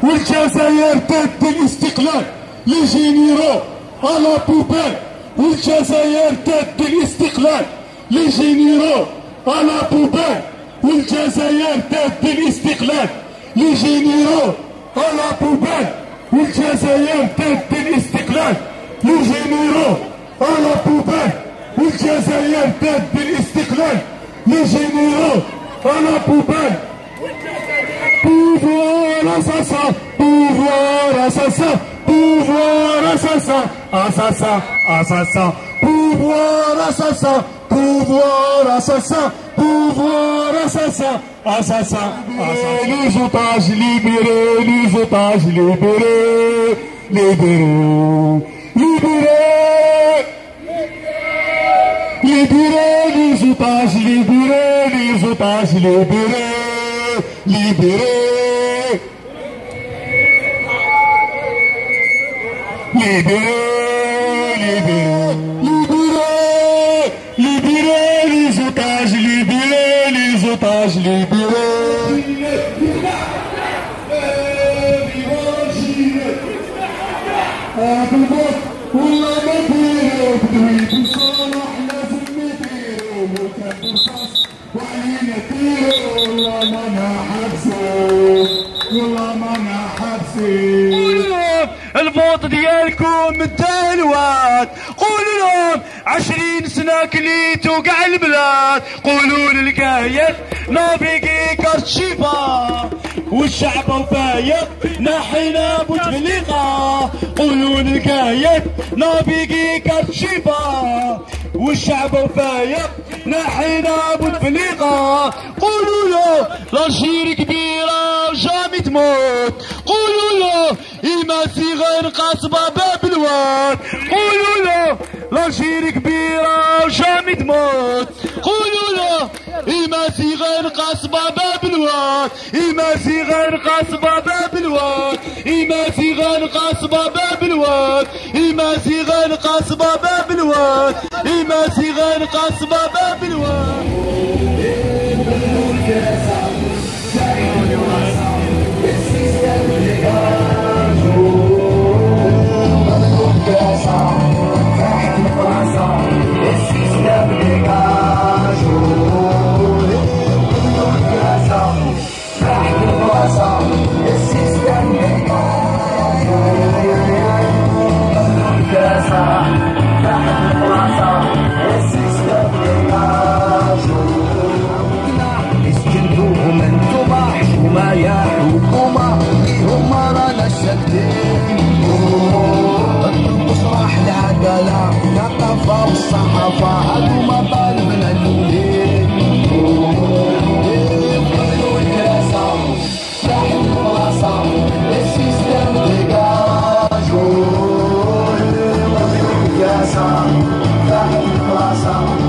والجزائر تدي الاستقلال. les généraux à la poubelle، والجزائر تدي الاستقلال. les généraux à la poubelle، والجزائر تدي الاستقلال. les généraux à la poubelle، والجزائر تدي الاستقلال. les généraux à la poubelle، والجزائر تدي الاستقلال. les généraux à la poubelle. Pouvoir assassin, pouvoir assassin, pouvoir assassin, assassin, assassin, pouvoir assassin, pouvoir assassin, pouvoir assassin, assassin, assassin. Les otages libérés, les otages libérés, libérés, libérés, libérés, les otages libérés, les otages libérés, libérés, libérés, libérés, libérés, libérés, les otages libérés, les otages libérés. والله ما ديرو بدوي بصالح لازم نديرو وكان برصاص وعلينا ديرو، والله ما نحبسو، والله ما نحبسو. قولوا لهم ال vote ديالكم انتهى الواد، قولوا لهم 20 سنة كليتو كاع البلاد، قولوا للقايد naviguer carte chifa، والشعب وفايق نحينا بوتفليقة، قولوا للقايد naviguer carte chifa، والشعب وفايق نحينا بوتفليقة، قولوا له l'Algérie كبيرة jamais تموت، قولوا له إيمازيغن قصبة باب الواد، قولوا له l'Algérie كبيرة jamais تموت، قولوا له إيمازيغن قصبة باب الواد، إيمازيغن قصبة باب الواد، إيمازيغن قصبة باب الواد، إيمازيغن قصبة باب الواد، إيمازيغن قصبة باب الواد. الصحافة هادو ما طالبنا الأولين، قبلوا الكراسة تحت البلاصة ال système dégage، قبلوا الكراسة تحت البلاصة.